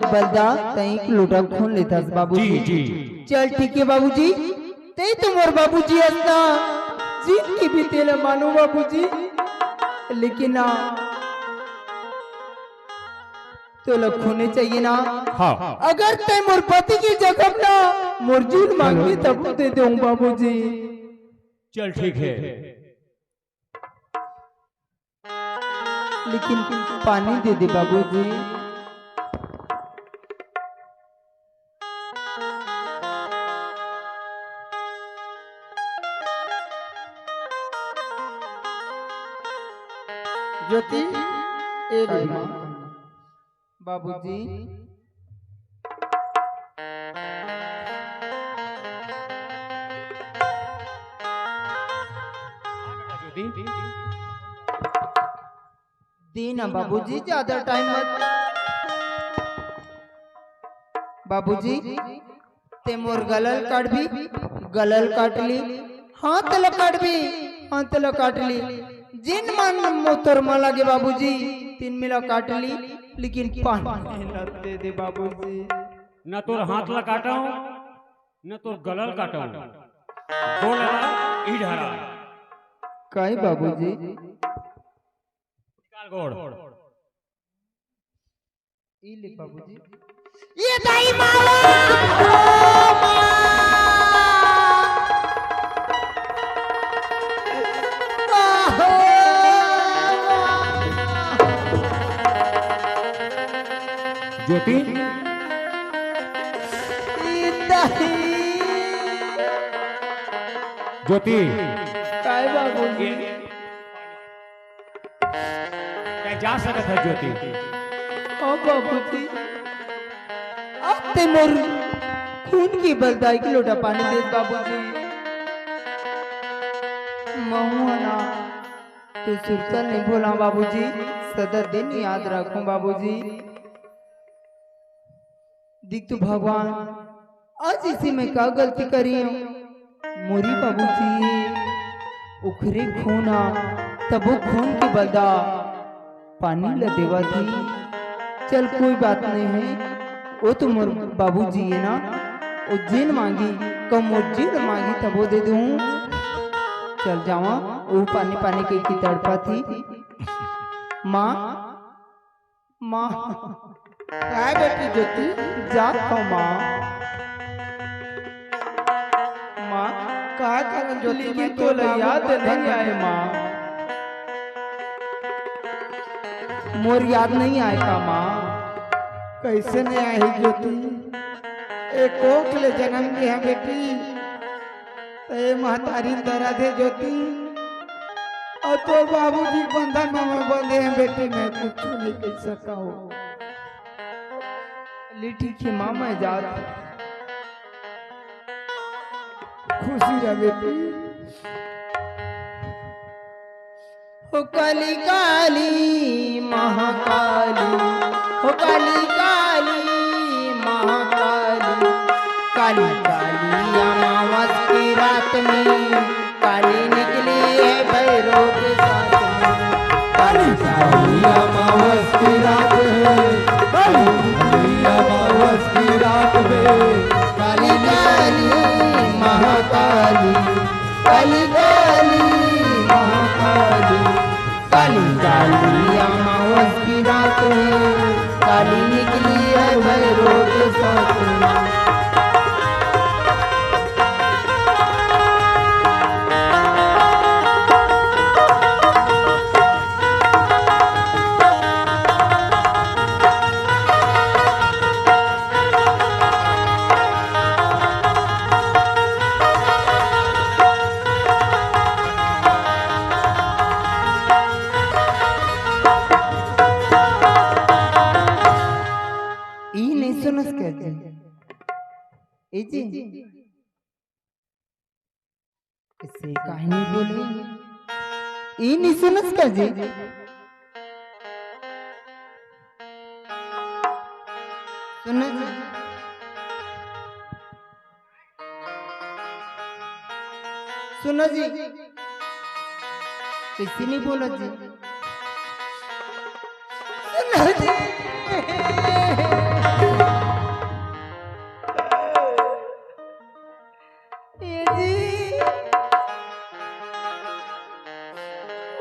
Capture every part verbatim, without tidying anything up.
बलदा तैं एक लोटा खून लेथस बाबूजी। जी, जी। चल ठीक है बाबूजी, तैं तो मोर बाबूजी हस ना, जिनकी भी तेला मानूं बाबूजी, लेकिन ना तोला खूने चाहिए ना। हाँ। अगर तैं मोर पति के जगह ना मोर जीन मांगबे तब दे देहूं बाबूजी। चल ठीक है। लेकिन पानी दे दे बाबूजी। ज्योति, ए ले माँ। बाबूजी। ज्योति। दे ना बाबूजी, ज्यादा टाइम मत। बाबूजी, तैं मोर गला ल काटबे, गला ल काट ले, हाथ ल काटबे, हाथ ल काट ले। जेन मन म तोर मन लागे बाबूजी, तेन मेर ल काट ले, लेकिन पानी ल दे दे बाबूजी। न तोर हाथ ल काटंव, न तोर गला ल काटंव। गोड़ लगा, ई डहर आ। काहे बाबूजी? निकाल गोड़। ई ले बाबूजी। ये दाई मावा! ओ माँ! आहो! ज्योति? ई दाई! ज्योति! काय बाबूजी? तैं जा सकत हस ज्योति। हाँ बाबूजी, अब तैं मोर खून के बलदा एक लोटा पानी दे बाबूजी। महूं ह ना तो सुरता नहीं भूलंव बाबूजी, सदा दिन याद रखंव बाबूजी। देख तो भगवान, आज अइसे मैं का गलती करे हंव? मोरे बाबूजी, ओखरे खून ह, तभो खून के बलदा पानी ल देवत हे। चल कोई बात नहीं हे, ओ तो मोर बाबूजी हे ना, ओ जेन मांगही, कहूं मोर जेन मांगही तभो दे दूं। चल जावंव, ओ पानी पानी कहिके तड़पत हे। माँ, माँ। काय बेटी ज्योति? जात हंव माँ। माँ, का करन ज्योति, लेकिन मैं तोला याद नहीं आए माँ। मोर याद नहीं आए का माँ? कैसे नहीं आए ज्योति? ए कोख ले जनम ले हंव बेटी, त ए महतारी ल दरद हे ज्योति, अउ तोर बाबूजी के बंधन म मैं बंधे हंव बेटी, मैं कुछु नहीं कहि सकंव। ले ठीक हे माँ, मैं जात हंव। खुशी रह बेटी। हो काली काली महाकाली, हो काली काली महाकाली, काली काली अमावस की रात में काली निकली है भैरव के साथ में। काली काली अमावस की रात है, काली काली अमावस की रात में काली काली महाकाली, काली काली महाकाली, काली काली अमावस की रात है, काली निकली है भैरव के साथ में। ई नहीं सुनस का जी? ए जी, इसे काहे नहीं बोले? ई नहीं सुनस का जी? सुन जी। सुन जी। किसी नहीं बोला जी। सुन जी।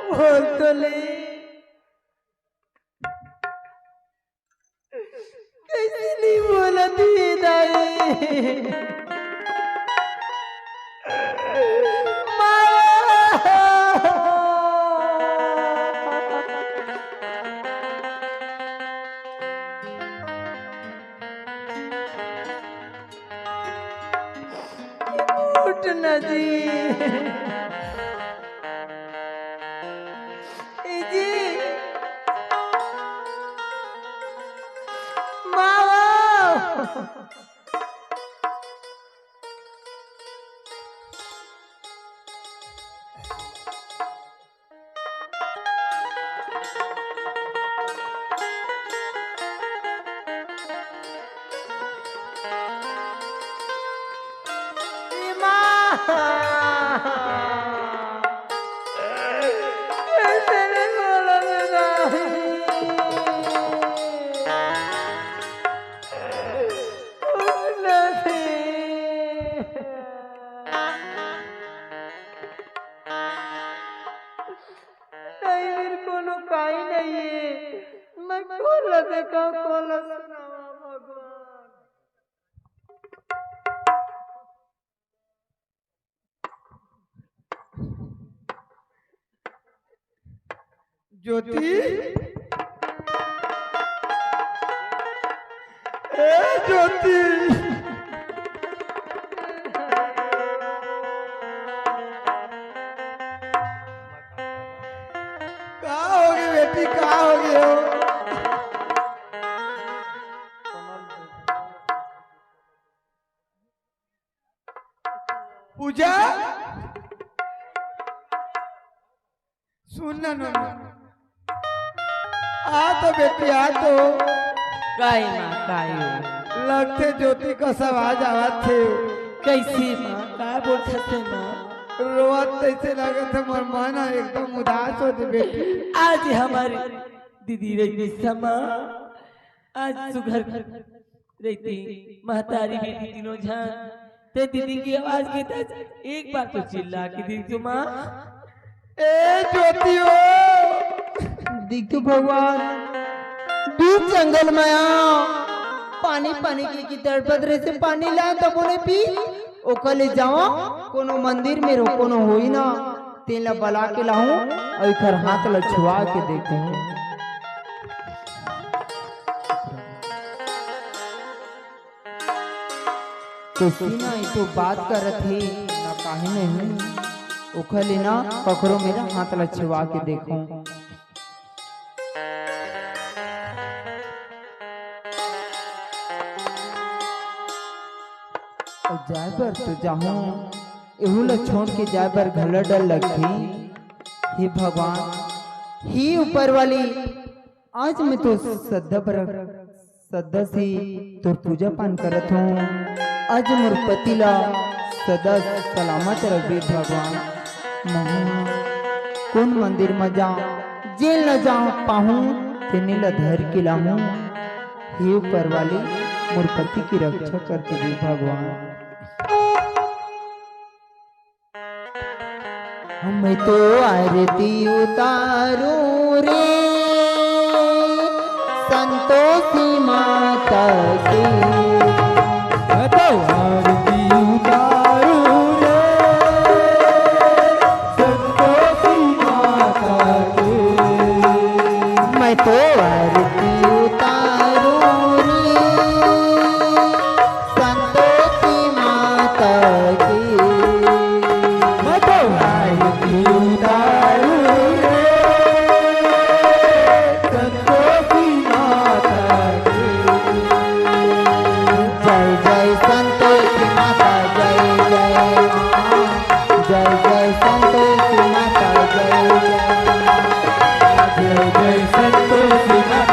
बोल तो ले। कइसे नहीं बोलत हे दाई? माँ! उठ ना जी। ए जी। माँ। नहीं, मेरे कोनो काई नहीं है। मैं कोन ला देखांव, कोन ला सुनावां भगवान। ज्योति, ए ज्योति, का होगे बेटी, का होगे हो? पूजा, सुन ना नोनी, आ तो बेटी, आ तो। काई माँ, काई हो? लगथे ज्योति कस आवाज आवत हे। कइसे माँ, का बोलत हे माँ? रोवत तइसे लगत हे, मोर मन ह एकदम उदास हो दे बेटी। आज हमर दीदी रहितिस माँ, आज सुघर रहिते, महतारी बेटी तीनों झन। ते दीदी के आवाज के त एक बार तो चिल्ला के देख तो माँ। ए ज्योति हो। देख तो भगवान, बीच जंगल में आ, पानी, पानी के, की तड़पत रहिसे, पानी लाय तभो नइ पी। ओकर ले जावंव, कोनो मंदिर में रो, कोनो होही ना, तेन ला बला के लाहूं अउ एकर हाथ ला छुआ के देखहूं। कइसे ना ए तो बात करत हे, ना काहे नहीं, ओखर ले ना कखरो मेर हाथ ला छुआ के देखहूं। अउ जाय बर तो जाहूं, एहू ला छोड़ के जाय बर घलो डर लगथे। हे भगवान, हे ऊपर वाली, आज मैं तो सदा बर, सदा से तोर पूजा पान करत हूँ। आज मोर पति ला सदा सलामत रखबे भगवान। महूँ कोन मंदिर म जाऊँ, जेन ल जाऊँ पाहूँ, तेने ल धर के लाहूँ। हे ऊपर वाले, मोर पति की रक्षा कर देबे भगवान। मैं तो आरती उतारूं रे संतोषी माता की। मैं तो आरती उतारूं रे संतोषी माता की। मैं तो आरती उतारूं रे संतोषी माता की। मैं तो आरती उतारूं रे संतोषी माता की। जय जय संतोषी माता, जय जय माँ। जय जय संतोषी माता, जय जय माँ। जय जय संतोषी माता,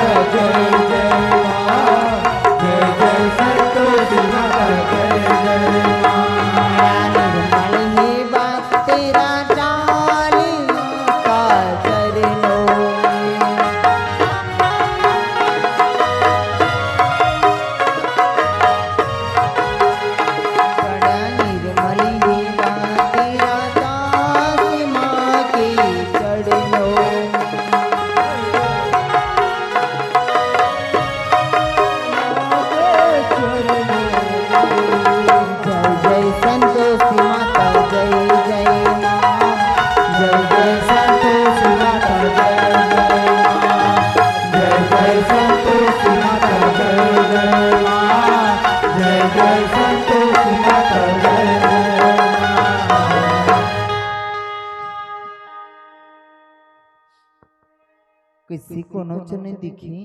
किसी कोनो च नहीं दिखी।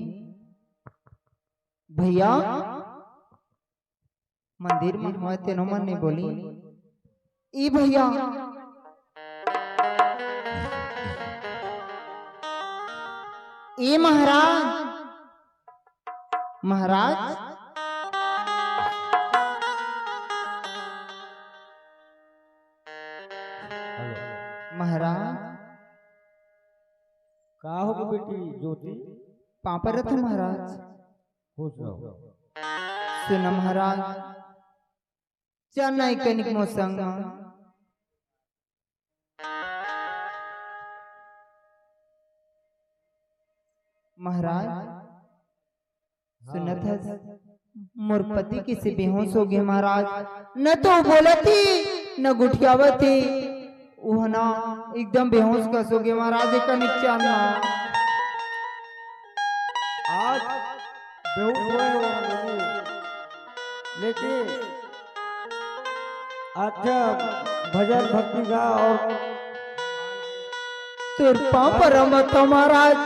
भैया, मंदिर में होय तेनो मन नहीं बोली। ई भैया, ई महाराज, महाराज। महाराज। का होगे बेटी ज्योति? पाँव परत हँव महाराज। खुश रहो। सुन महाराज, चल ना कनिक मोर संग म। महाराज, सुनत हस, मोर पति कइसे बेहोश होगे महाराज, न तो बोलत हे, न गोठियावत हे। उह ना एकदम बेहोश कस होगे महाराज, एकर निचान ना। आज बेहोश होय हे वो नोनी, लेकिन अच्छा भजन भक्ति गा अउ तोर पाँव परत हँव महाराज,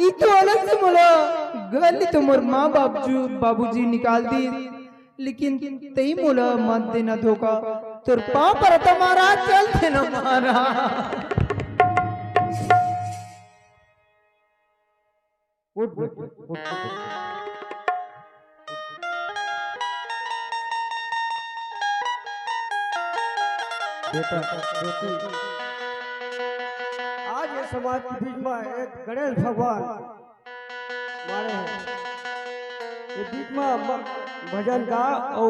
ई तो अलग से मोला घर ले तो मोर माँ बाबू, बाबूजी निकाल दिस, लेकिन तैं मोला मत देना धोखा। तोर पाँव परत हँव महाराज, चल देना महाराज। उठ बेटी, उठ, उठ। बेटा, बेटी, आज ये समाज के बीच में एक गणेश भगवान मारे हैं। ये बीच में म-, भजन गा अउ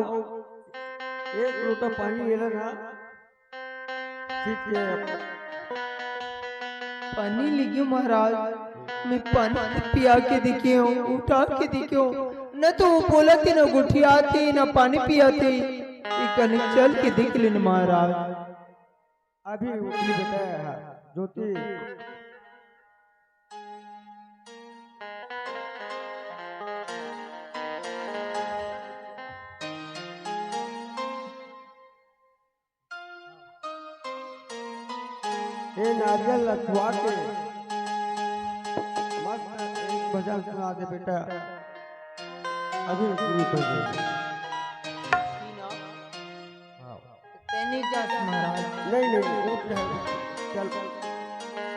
एक लोटा पानी ले लेना। ठीक है। पानी लेगेंव महाराज, मैं पानी पिया के देखेंव, उठा के देखेंव, न तो वो बोलत हे, न गोठियात हे, न पानी पियात हे। एक कनिक चल के देख लेन महाराज। अभी उठी बेटा, ज्योति। ए नारियल ल चुवा के मस्त एक भजन सुना दे बेटा, अभी शुरू कर दे। हाँ। तैं नइ जास महाराज। नहीं, नहीं, नहीं, उठ जा। चल,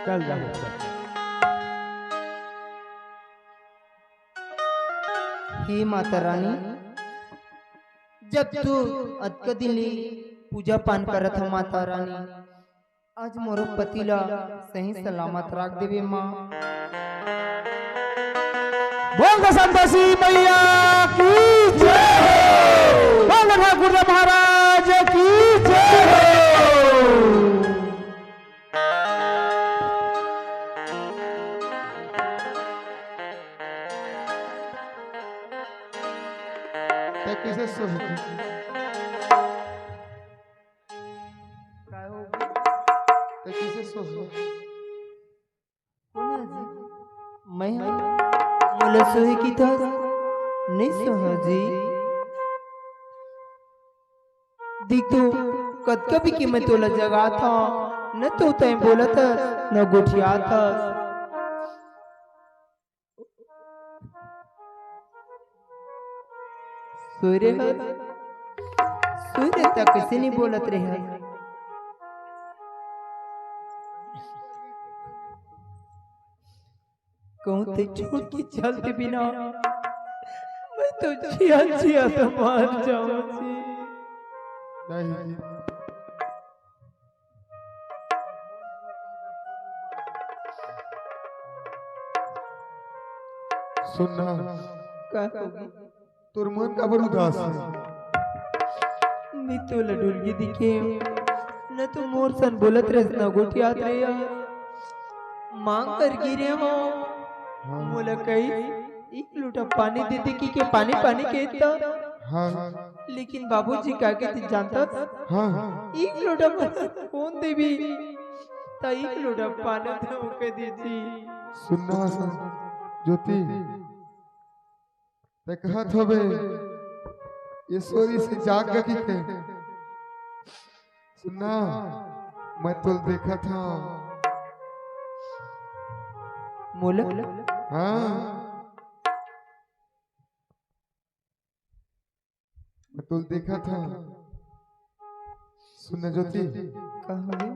चल जा, चल। हे माता रानी, जब तू अतका दिन ले पूजा पान करत हव माता रानी, आज मोरो पति ला सही सलामत राख देबे माँ। बोल दे संतोषी मैया की जय हो। बोल दे ठाकुर देव महाराज की जय हो। तैं कइसे सोहे? काय हो गे? तैं कइसे सोहे? कोन हे जी? मैं हा? मोला सोहे कथस? नइ सोहे जी। देख तो, कतका भी कि मैं तोला जगात हंव, न तो तैं बोलत हस, न गोठियात हस। सोय रेहे हस, सोय रेहे त कइसे नइ बोलत रेहे हस? कहूँ तैं छोड़ के चल देबे ना, मैं तो जियत जियत मर जाहूँ जी। नहीं जी। सुन ना। का होगे? तोर मन काबर उदास हे? मैं तोला डुलगी दिखे हंव, न तो मोर सन बोलत रहेस, न गोठियात रहे हस। मांग कर गिरे हंव, हाँ। मोला कहिस, एक लोटा पानी दे दे कहिके, पानी पानी कहिस त। हाँ। लेकिन बाबूजी का कहिस जानथस? हाँ। एक लोटा पानी कोन देही? त एक लोटा पानी तो कहि दिस। सुन ना सन, ज्योति, तैं कहत हवे, ये सोरी से जाग गा कहिके। सुन ना, मैं तोला देखत हंव। मोला? हाँ, मैं तोल देखा था। सुन ना ज्योति, का हो गे?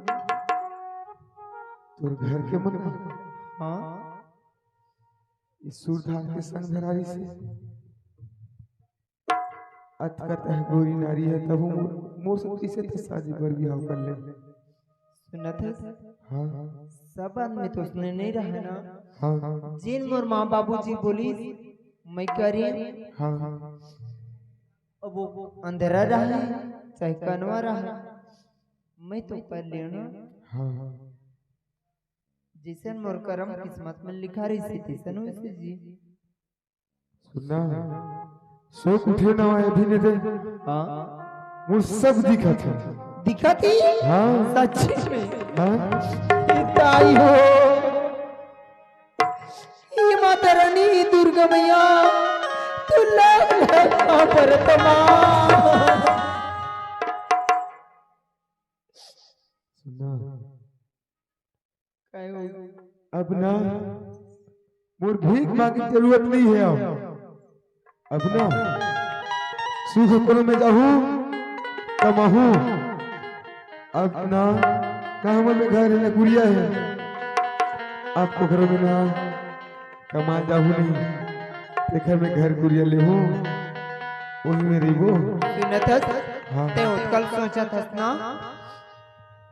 तोर घर के मन हाँ। इस सूरधान के संग धरारी से अतका तह गोरी नारी है, तब मोर, मोर से कैसे तो शादी बर बिहाव कर ले। सुनत है? हाँ। सब आदमी तो उसने नहीं रहा ना। हाँ। जिन मोर माँ बाबूजी बोली, मैं करी। हाँ। अब वो अंधेरा रहा, चाहे कनवा रहा, मैं तो कर लेना। हाँ। जैसन मोर करम किस्मत में लिखा रही से, तैसन वैसे जी। सुनना, सो उठे ना अभी नहीं दे। हाँ। मोर सब दिखत है। दिखत ही? हाँ। सच्ची में? हाँ। ये ताई हो। ये माता रानी दुर्गा मैया, तू लाख लाख परतमा। सुनना। अब ना मोर भीख मांगे जरूरत नहीं है। अब, अब ना सुख कोनो में जाहू, कमाहू। अब ना, ना हमर में घर है, ना कुरिया है। अब ओकरो में ना कमा जाहू नहीं, तेखर में घर कुरिया लेहू, वही में रहिबो। सुनत हस? हाँ। ते उतकल सोचत हस ना?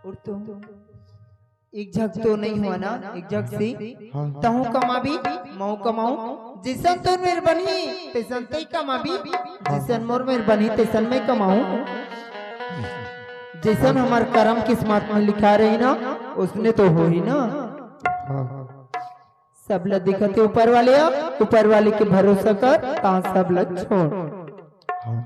और तुम एक झक तो नहीं हुआ ना, एक झक से। हाँ। तहूँ कमाबी, मऊ कमाऊँ, जिसन तोर मेर बनही, तैसन तई कमाबी, जिसन मोर मेर बनही, तैसन मैं कमाऊँ। जैसन हमार करम किस्मत में लिखा रही ना, उसने तो हो ही ना। हाँ। सब ल दिखत हे ऊपर वाले, ऊपर वाले के भरोसा कर, ता सब ल छोड़। हाँ।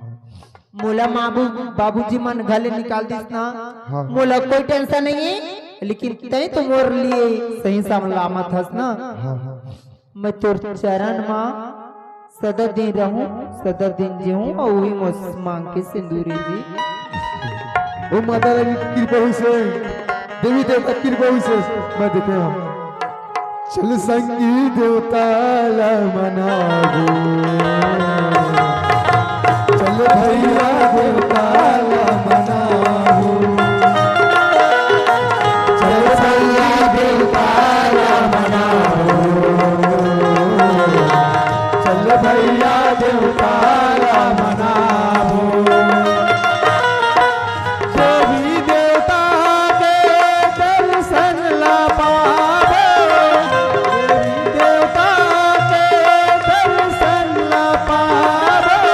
मोला माँ बू-, बाबूजी मन घर ले निकाल दिस ना, हाँ। मोला कोई tension नहीं है, लेकिन तय तो मोर लिए सही सलामत हस ना। हाँ, हाँ। मैं तोर चरण मा सदा दिन रहूं, सदा दिन जीऊं, और वही मोस मांग के सिंदूरी जी। ओ माता रानी की कृपा हुई से, देवी देवता की कृपा हुई से, मैं देखे हूँ। चल संगी देवता ला मनाबो, चल भैया देवता ला मनाबो, चल भैया देवता ला मनाबो, चल भैया देवता ला मनाबो। देवी देवता के दर्शन ला पाबो, देवी देवता के दर्शन ला पाबो।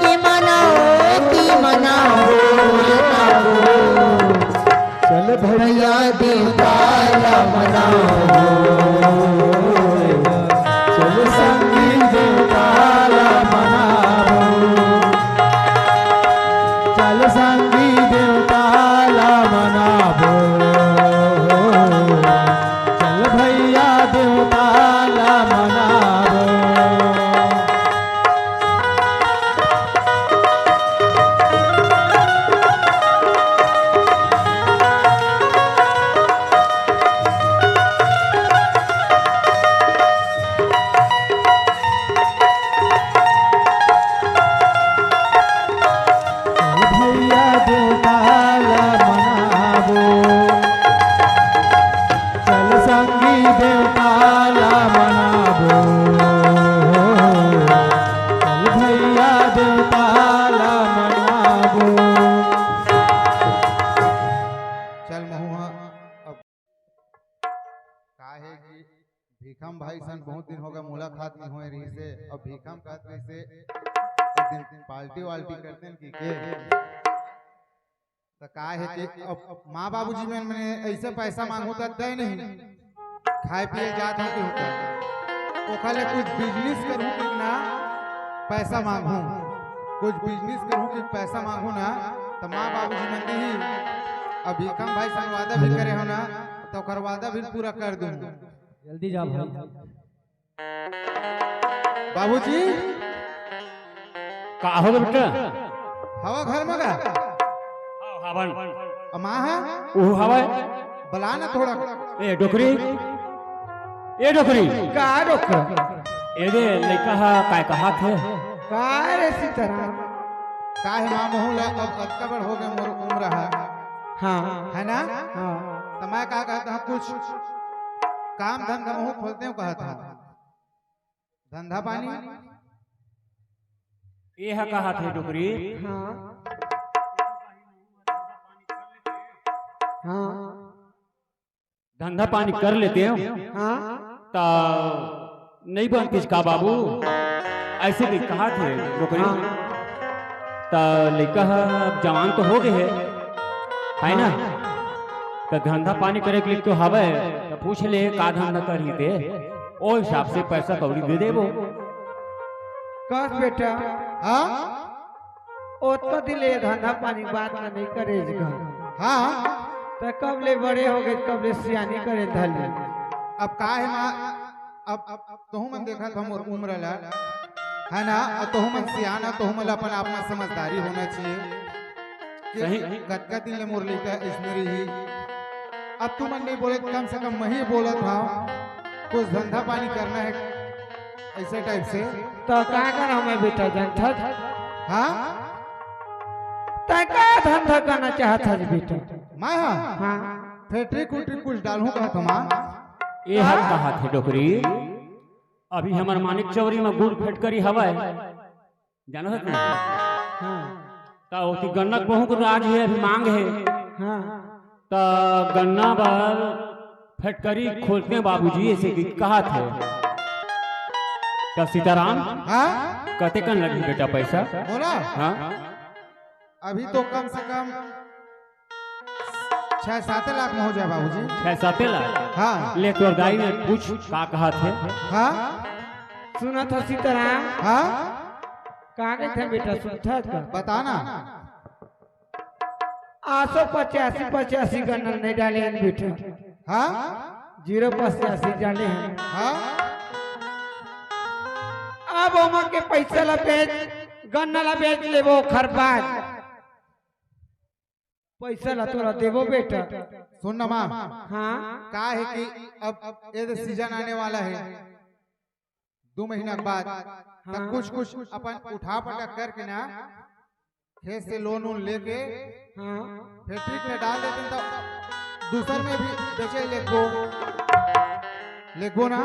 की मनाओ, की मनाओ, मनाओ। चल भैया देवता ला मनाओ, चल संगी देवता ला मनाओ, चल संगी देवता ला मनाओ, चल भैया देवता ला मनाओ। भैया देवता ला मनाबो, चल संगी देवता ला मनाबो, चल भैया देवता ला मनाबो। चल महुआ, अब का हे कि भीखम भाई सन बहुत दिन हो गए मुलाकात नहीं होए रही से, अब भीखम कहत रही से एक दिन पार्टी वार्टी करते हैं कि के। तो का हे कि अब माँ बाबूजी मन मने ऐसे पैसा मांगो तो दे नहीं, खाए पिए जात हो कि होता, ओखा ले कुछ business करूँ कि ना पैसा मांगू, कुछ business करूँ कि पैसा मांगू ना, तो माँ बाबूजी मन दी ही। अब भीखम भाई सन वादा भी करे हो ना, तो ओकर वादा भी पूरा कर दूँ। जल्दी जा भाई। बाबूजी। का हो बेटा? हवा घर में का? हाव, हावन। अ, माँ है? ओहू हावय। बला ना थोड़ा। ए, डोकरी। ए डोकरी। का डोकरा? ए दे, लइका ह काय कहाथे? का रे सीताराम? का हे माँ, महू ला अब अतका बड़ हो गे मोर उम्र ह। हाँ। है ना? हाँ। त मैं का कहत हँव, कुछ काम धंधा महू खोलतेंव कहत हँव। धंधा पानी? ए ह कहाथे डोकरी। हाँ। हाँ। धंधा पानी कर लेतेंव। हाँ। त नइ बनतिस का बाबू? अइसे कहि कहाथे डोकरी। हाँ। त लइका ह अब जवान तो हो गे हे, है ना? हाँ। त धंधा पानी करे के लिए तो हवय, त पूछ ले का धंधा करही ते, ओ हिसाब से पैसा कौड़ी दे देबो। कस बेटा। हाँ? ओतका दिन ले धंधा पानी बात ला नइ करे गा। हाँ। त कब ले बड़े हो गे, कब ले सियानी करे धर ले। अब का हे माँ, अब, अब, अब तोहू मन देखत हव मोर उम्र ला, है ना? अउ तोहू मन सियान हव, तोहू मन ला अपन आप में समझदारी होना चाहिए कि सही। कतका दिन ले मोर लइका अइसने रही। अब तुमन नइ बोले, कम से कम मैं ही बोलत हँव, कुछ धंधा पानी करना हे अइसे type से। त का करँव मैं बेटा, जानथस? हाँ? तैं का धंधा करना चाहत हस बेटा? मैं ह? हाँ। Factory कुटरी कुछ डालहूँ कहत हँव माँ। ए ह कहाथे डोकरी, अभी हमर मानिक चौरी म गुड़ factory हवय, जानत हस ना? हाँ। त ओती गन्ना के बहुत राज हे, अभी मांग हे। हाँ। त गन्ना बर factory खोलतेंव बाबूजी, अइसे कहि कहाथे। त सीताराम, हाँ? कतेकन लगही बेटा पैसा? मोला? हाँ। अभी तो कम से कम छह सात लाख में हो जाए बाबूजी। छह सात लाख? हाँ। ले तोर दाई में पूछ का कहाथे। हाँ। सुनत हस सीताराम? हाँ। का कहिथे बेटा, सुनथस का? बता ना। आसो पचासी, पचासी गन्ना नइ डाले हन बेटा। हाँ? Zero पचासी डाले हन। हाँ? अब ओमा के पैसा ला बेच, गन्ना ला बेच लेबो, ओखर बाद पैसा ला तोला देबो बेटा। सुन ना माँ। हाँ? का हे कि अब, अब ये दे season आने वाला हे, दू महीना के बाद, त हाँ। कुछ कुछ अपन उठा पटक करके ना, खेत से loan वोन लेके हाँ। Factory में डाल देतेंव, त दूसर में भी बेचे लेगबो, लेगबो ना।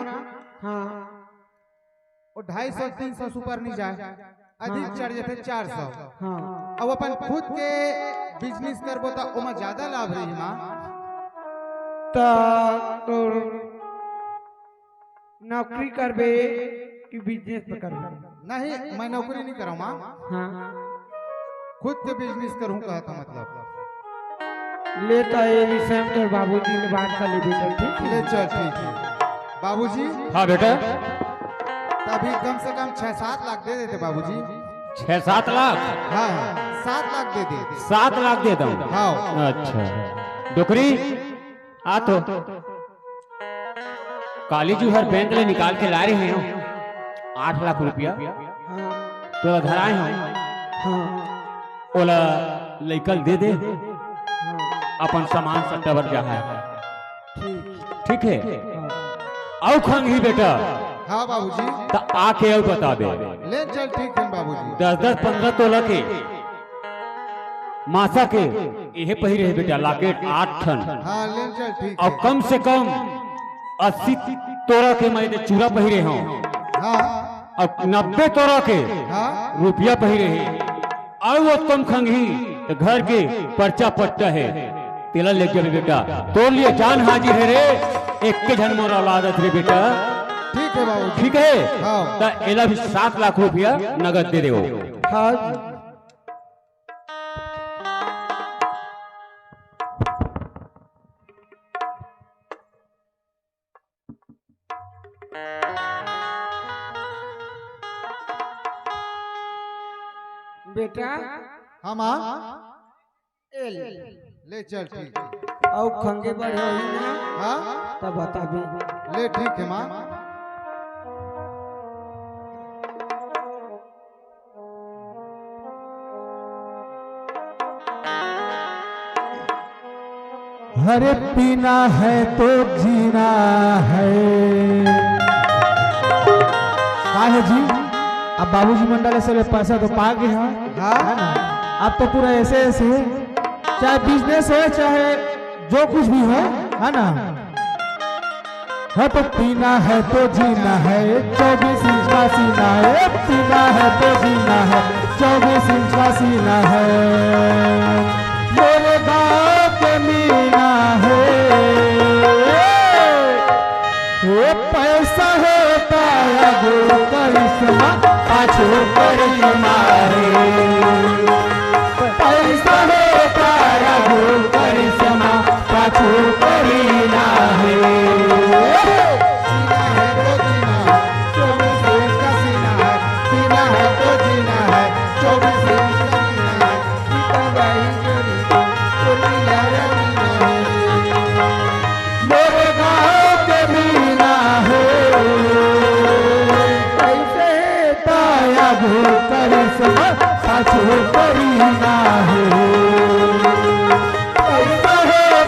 हाँ। वो ढाई सौ तीन सौ से ऊपर नइ जाए, अधिक हाँ। चढ़ जाथे चार सौ। हाँ। अब अपन खुद के business करबो त ओमा ज्यादा लाभ रही माँ। त तोर नौकरी करबे कि business पे करबे? नहीं, मैं नौकरी नइ करँव माँ। हाँ। खुद के business करहूँ कहत हँव, मतलब। ले त ए विषय में तोर बाबूजी ले बात कर ले बेटा, ठीक हे? ले चल, ठीक हे। बाबूजी। हाँ बेटा। त अभी कम से कम छह सात लाख दे देते बाबूजी। छह सात लाख? हाँ, हाँ, सात लाख दे दे। सात लाख दे दँव? हाँ। अच्छा। डोकरी, आ तो। काली जी हर बैंक ले निकाल के लाए रहे हँव आठ लाख रुपया। हाँ। तोला धराए हँव। हाँ। ओला लइका ल दे दे। हाँ। अपन सामान सट्टा बर जाहय। ठीक। ठीक हे? हाँ। अउ खंगही बेटा। हाँ बाबूजी। त आके अउ बताबे। ले चल, ठीक हे बाबूजी। दस दस पन्द्रह तोला के मासा के एहे पहिरे हे बेटा, locket आठ ठन। हाँ, ले चल, ठीक अउ हे। कम से कम अस्सी तोरा के मैं दे चूरा पहिरे हँव। हाँ। अउ नब्बे तोरा के हाँ। रुपया पहिरे हे। अउ ओतकम खंगही त घर के परचा पट्टा हे, तेला ले जाबे बेटा। तोर लिए जान हाजिर हे रे, एक के झन मोर औलाद अस रे बेटा। ठीक हे बाबू। ठीक हे? हाँ। त एला भी सात लाख रुपया नगद दे देवो। हाँ जी। बेटा। हाँ माँ। ए ले। ले चल, ठीक। अउ खंगे बढ़े होही ना? हाँ? तब बताबे। ले, ठीक हे माँ। हरे पीना है तो जीना है। बाबूजी मंडल से ले पैसा तो पा गए हैं, हाँ। है ना? अब तो पूरा ऐसे ऐसे है, चाहे बिजनेस हो, चाहे जो कुछ भी हो, है ना? है तो पीना है तो जीना है, चौबीस इंच का सीना है। पीना है तो जीना है, चौबीस इंच का सीना है। मेरे गाँव के मीना है। ये पैसा होता है गुरु करिश्मा, पाछू करिश्मा है। पैसा होता है गुरु करिश्मा, पाछू करिश्मा है। सीना है तो जीना है, चौबीस इंच का सीना है। सीना है तो जीना है, चौबीस इंच का सीना है। सीता बाई मेरी, चोली लाया मीना है। मोर गाँव के मीना हो, कैसे ताया घो करिश्मा, पाछू करीना हो। कैसे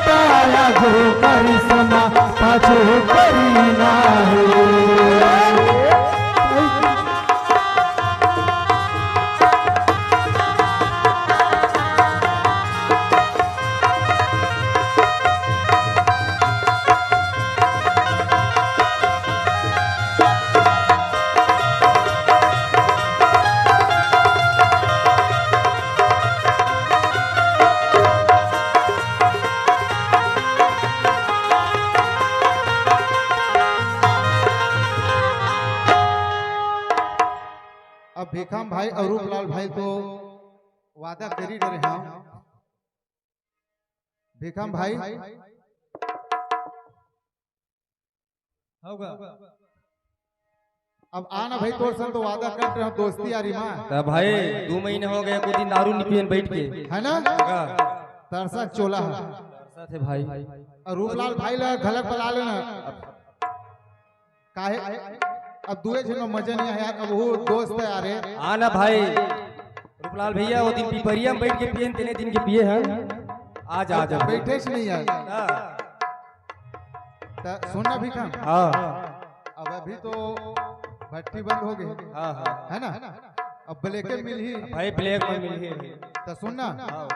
ताया घो करिश्मा, पाछू करीना हो। अब भीखम भाई और रूपलाल भाई तो वादा करी डरे हैं। भीखम भाई, होगा। अब आना भाई, तोर संग तो वादा कर रहे हो दोस्ती यारी मा। त भाई, दू महीना हो गया, कोई दिन दारू नहीं पियन बैठ के। है ना? का? तरसा चोला है। तरसा थे भाई। और रूपलाल भाई ला घलक बला लेना। काहे? अब दुए झन में मजा नहीं है यार, अब वो दोस्त है यार। हाँ ना भाई, रूपलाल भैया, वो दिन पिपरिया में बैठ के पिए, तेने दिन के पिए हैं। आ जा, आ जा। बैठे से नहीं यार। हाँ। त सुन ना भीखम। हाँ। अब अभी तो भट्टी बंद हो गई। हाँ, हाँ। है ना? अब ब्लैक में मिलही। भाई, ब्लैक में मिलही। त सुन ना। हाँ।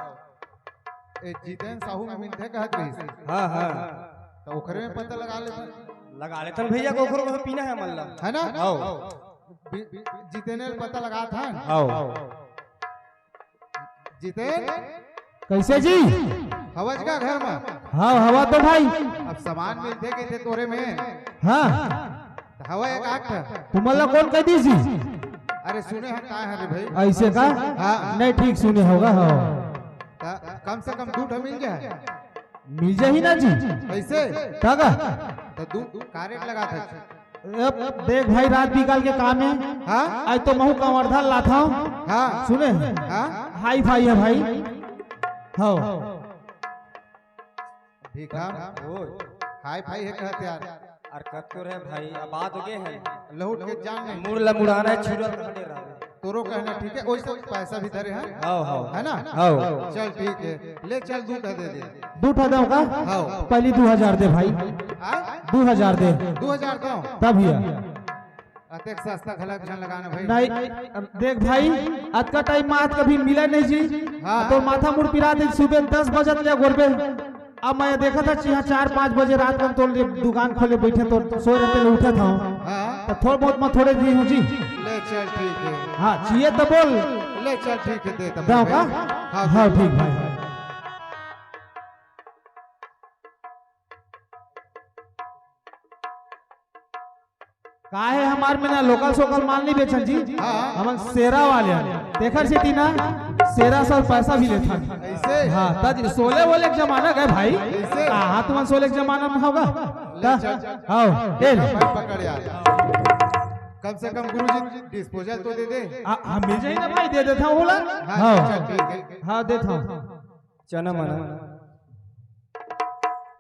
ए, जितेन साहू में मिलथे कहत रहिस। हाँ, हाँ। त ओखरे में पता लगा लेथन। लगा लेथन भैया, ओखरो में पीना है मल्ला। है ना? हाँ। बि-, बि-, जितेन ले पता लगा था। हाँ। जितेन। कैसे जी? हवज का घर में? हाँ, हवा तो भाई। अब सामान मिलथे कहिथे तोरे में। हाँ। त हवा एक आठ। तुमन ला कौन कह दिस जी? अरे सुने हैं का है रे भाई? ऐसे का? हाँ। नहीं, ठीक सुने होगा, हाँ। त कम से कम दू ठो मिल जाए। मिल जाही ना जी। कैसे? त का? त दू, दू का रेट लगा था। अब देख भाई, रात बिकाल के काम है। हाँ? आज तो महू कवर्धा लाथव। हाँ। सुने? हाँ? हाई फाई है भाई। हाँ। ठीक है। ओए। हाई फाई है कहत यार। अरे कत्तो रहे भाई, अब बात हो गए है। लहुट के जान नहीं। मुड़ ला मुड़ाना है, छुरा कहने रहा। तोरो कहना ठीक है, ओइसे पैसा भी धरे हैं। हाव, हाव। है ना? हाव। चल ठीक है, ले चल, दू ठा दे दे। दू ठा दो का? हाव। पहली दू हजार दे भाई। आ? दू हजार दे। दू हजार दो। तब भैया। अतेक सस्ता घलक झन लगाना भाई। नहीं, देख भाई, अतका टाइम में आज कभी मिला नहीं जी। हाँ। तो माथा मुड़ पिरा दे, सुबह दस बजे ले गोरबे। अब मैं देखा था, यहाँ चार पाँच बजे रात में तो ले दुकान खोले बैठे, तो सोए रहते ले उठे था। हाँ। तो थोड़ा बहुत मैं थोड़े दी हूँ जी। ले चल, ठीक है। हाँ, चाहिए तो बोल। ले चल, ठीक है, दे तब दो भाई। का? हाँ, हाँ, दे। ठीक भाई। का है, हमार में ना लोकल सोकल माल नहीं बेचन जी। हाँ। हमन सेरा वाले हन। तेखर सेती ना सेरा से पैसा भी लेथन। ऐसे? हाँ, तब सोले वोले के जमाना गए भाई। ऐसे? कहाँ तुमन सोले के जमाना में होगा? ले चल। आओ, ए ले। भाई पकड़ यार। कम से कम गुरुजी डिस्पोजल तो दे दे। आ, हाँ, मिल जाही ना भाई, दे देता हूँ बोला। हाँ, हाँ। चल, ठीक है। हाँ, देता हूँ। चना मना।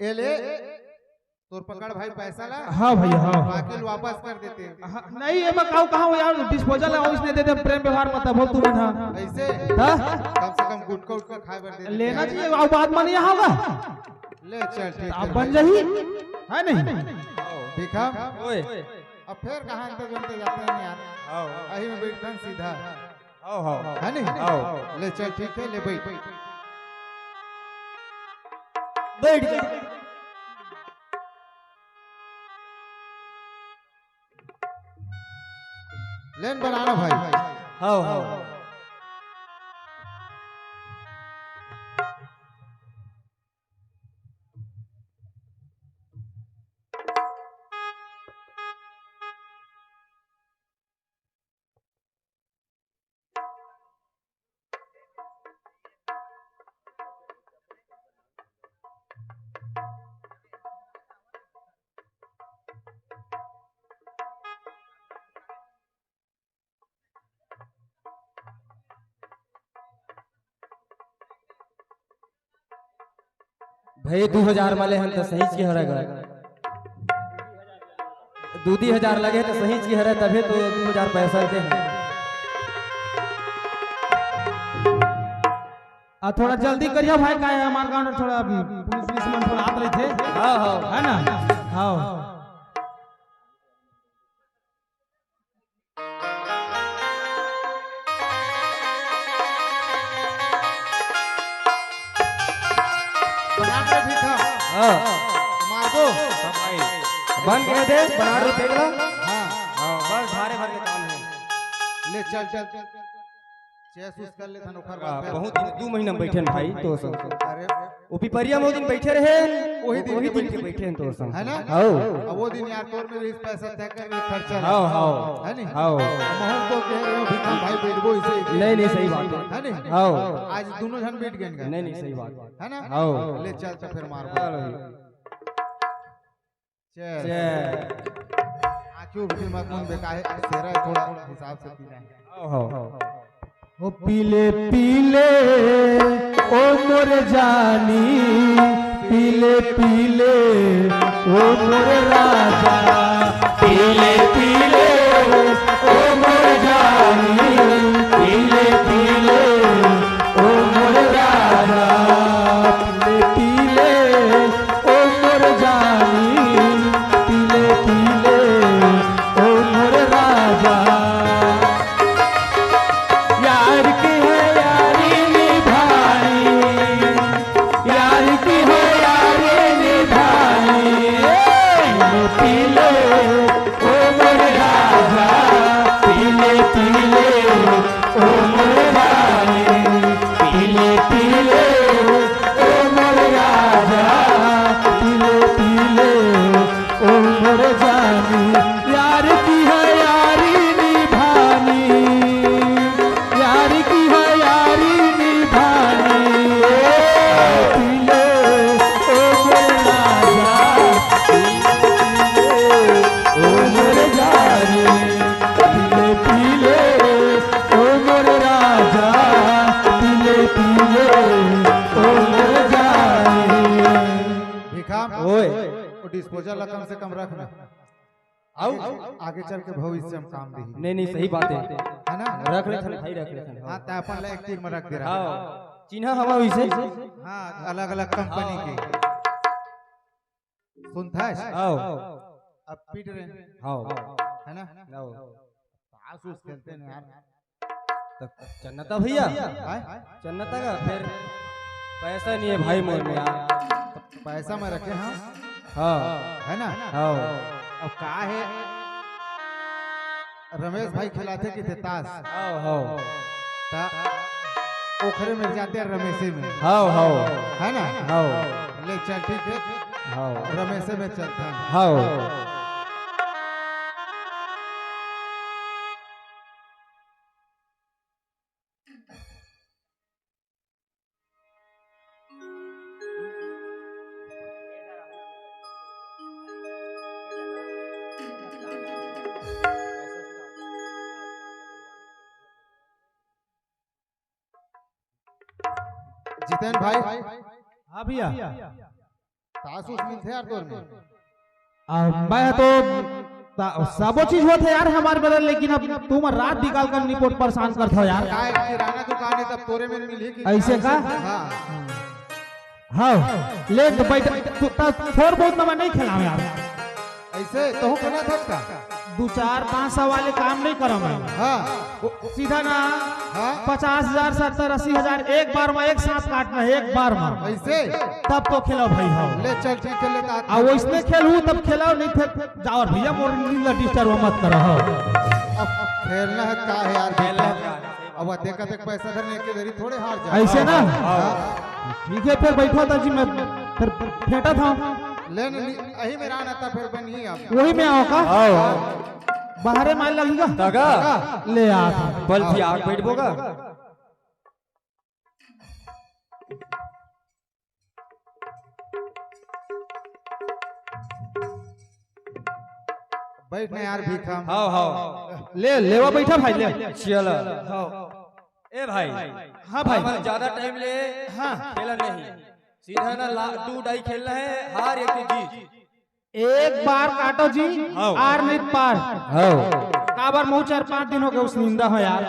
ए ले। तोर पकड़ भाई पैसा ला। हाँ भैया, हाँ। बाकी ल वापस कर देते। हाँ, नहीं, ये मैं कहूँ, कहाँ हो यार, डिस्पोजल है, इसने दे दे प्रेम व्यवहार मत बोल तू मन, हाँ। ऐसे? हाँ? कम से कम गुटखा उटखा खाए बर दे देते। लेना चाहिए, अब बात मानिए, हाँ होगा। ले चल, ठीक अब है बन भाई। जाही, है नहीं? देखा? ओए। अब फेर कहाँ अंते जोनते जाते हैं यार। हाँ। अही में बैठन सीधा। हाँ, हाँ। है नहीं? हाँ। ले चल, ठीक है, ले बैठ। बैठ जा। लेन बनाना भाई। हाँ, हाँ। भाई, दू हजार वाले हम तो सही के हरे गा। दू दी हजार लगे तो सही के हरे, तभे तो दू हजार पैसा के हैं। आ, थोड़ा जल्दी करियो भाई, का है, हमार गांव में थोड़ा पुलिस, पुलिस मन थोड़ा आत रही थे। हाँ, हाँ। है ना? हाँ। बना के भी था। हाँ। मार दो। बन गए दे, बना दो, देख ला। हाँ। हाँ, बस धारे भर के काम है। ले चल, चल, चल। चेस उस कर लेथन, ओखर बाद हाँ, फिर बहुत दिन, दू महीना में बैठे हैं भाई, तो संग। अरे। वो पिपरिया में वो दिन बैठे रहे, वही दिन वही के दिन बैठे। के बैठे हैं, तो संग। है ना? हाँ। अब वो दिन यार, तोर में भी पैसा तय कर ले, खर्चा हाँ, ले। हाँ। है नहीं? हाँ। अब हम तो कह रहे हो, भीखम भाई बैठबो इसे। नहीं, नहीं, सही बात है। है नहीं? हाँ। आज दोनों जन बैठ गए इनका। नहीं, नहीं, सही बात है। है ना? हाँ। ले चल तो फिर मार। चलो। चेस। चेस। आँखी उबकी मत मुन बेटा है, सेरा है, थोड़ा हिसाब से पीना है। हाँ, हाँ। ओ पीले पीले ओ मोर जानी, पीले पीले ओ मोर राजा, पीले पीले ओ मोर जानी, पीले पीले ओ मोर राजा, पीले पीले ओ मोर जानी, पीले पीले ओ मोर राजा। यार की है यारी निभानी, यार की है यारी निभानी। ए, पीले ओ मोर राजा, पीले पीले ओ मोर रानी, पीले पीले ओ मोर राजा, पीले पीले ओ मोर जानी। यार की है यारी निभानी, यार की है यारी निभानी। ए, पीले ओ मोर राजा, पीले ओ मोर जानी, पीले पीले ओ मोर राजा, पीले पीले ओ मोर जानी। भिखाम, ओए। वो डिस्पोजल ला कम से कम रखना। आउ? आगे चल के भविष्य में काम देही। नहीं, नहीं, सही बात है। है ना? रख लेथन भाई, रख लेथन। हाँ, त अपन ला एक तीर में रख दे रहा। हाँ, चिन्हा हवा वैसे। हाँ, अलग-अलग कंपनी के। सुनथस? आओ। अब पीट रहे हैं। आओ। है ना? आओ। ताश उस खेलते हैं यार। तो चन्नता भैया? हैं? चन्नता का फिर पैसा नहीं है भाई मोर में यार। पैसा मैं रखे हाँ। हाँ। है ना? हाँ। अब का है? रमेश भाई खिलाथे किथे ताश। हाँ, हाँ। ता ओखरे में जाते हैं रमेशे में। हाँ, हाँ। है ना? हाँ। ले चल, ठीक है। हाँ। रमेशे में चलता है। हाँ। जितेन भाई। हाँ भैया। ताश उस मिलथे यार तोर में? आ, मैं तो ता-, सबो चीज होथे यार हमारे बगल, लेकिन अब तुम रात निकाल कर निपोट परेशान करत हो यार। काय किराना दुकान है, तब तोरे में मिलही कि ऐसे का? हाँ। हाँ, ले तो बैठ, तू, ता-, थोड़ बहुत में मैं नहीं खेलाऊं यार। ऐसे तो हूँ खेला था का? दू चार पाँच सौ वाले काम नहीं करो मैं। हाँ। सीधा ना। हाँ। पचास हजार, सत्तर, अस्सी हजार एक बार में, एक साथ काटना है, एक बार में। ऐसे? तब तो खेलो भाई हो। ले चल, ठीक है, ले ता-, आ, वो इसने खेलू तब खेलो, नहीं फिर जाओ भैया, मोर नींद ला disturb मत करो हो। अब खेलना है का है यार, खेलना है का है? अब देखा देख पैसा धरने के देरी थोड़े हार जाए। ऐसे ना? हाँ। ठीक है, फिर बैठो ता जी, मैं फिर फेंटा था। ले नहीं, यही में रहना था, फिर बन ही आप। वही में आओ का? आओ, आओ। बाहरे मार लगेगा? तगा। ले आ। बल्कि आग बैठबो का? बैठ ना यार भीखम। हाव, हाव। ले, लेवा बैठा भाई, ले। चल। हाव। ए भाई। हाँ भाई। अपन ज्यादा time ले हाँ। खेला नहीं। सीधा ना ला-, दू डाई खेलना है, हार या तो जीत। एक बार काटो जी, हाव। आर नहीं पार। हाव। काबर महू चार पाँच दिन हो गए उस निंदा हो यार।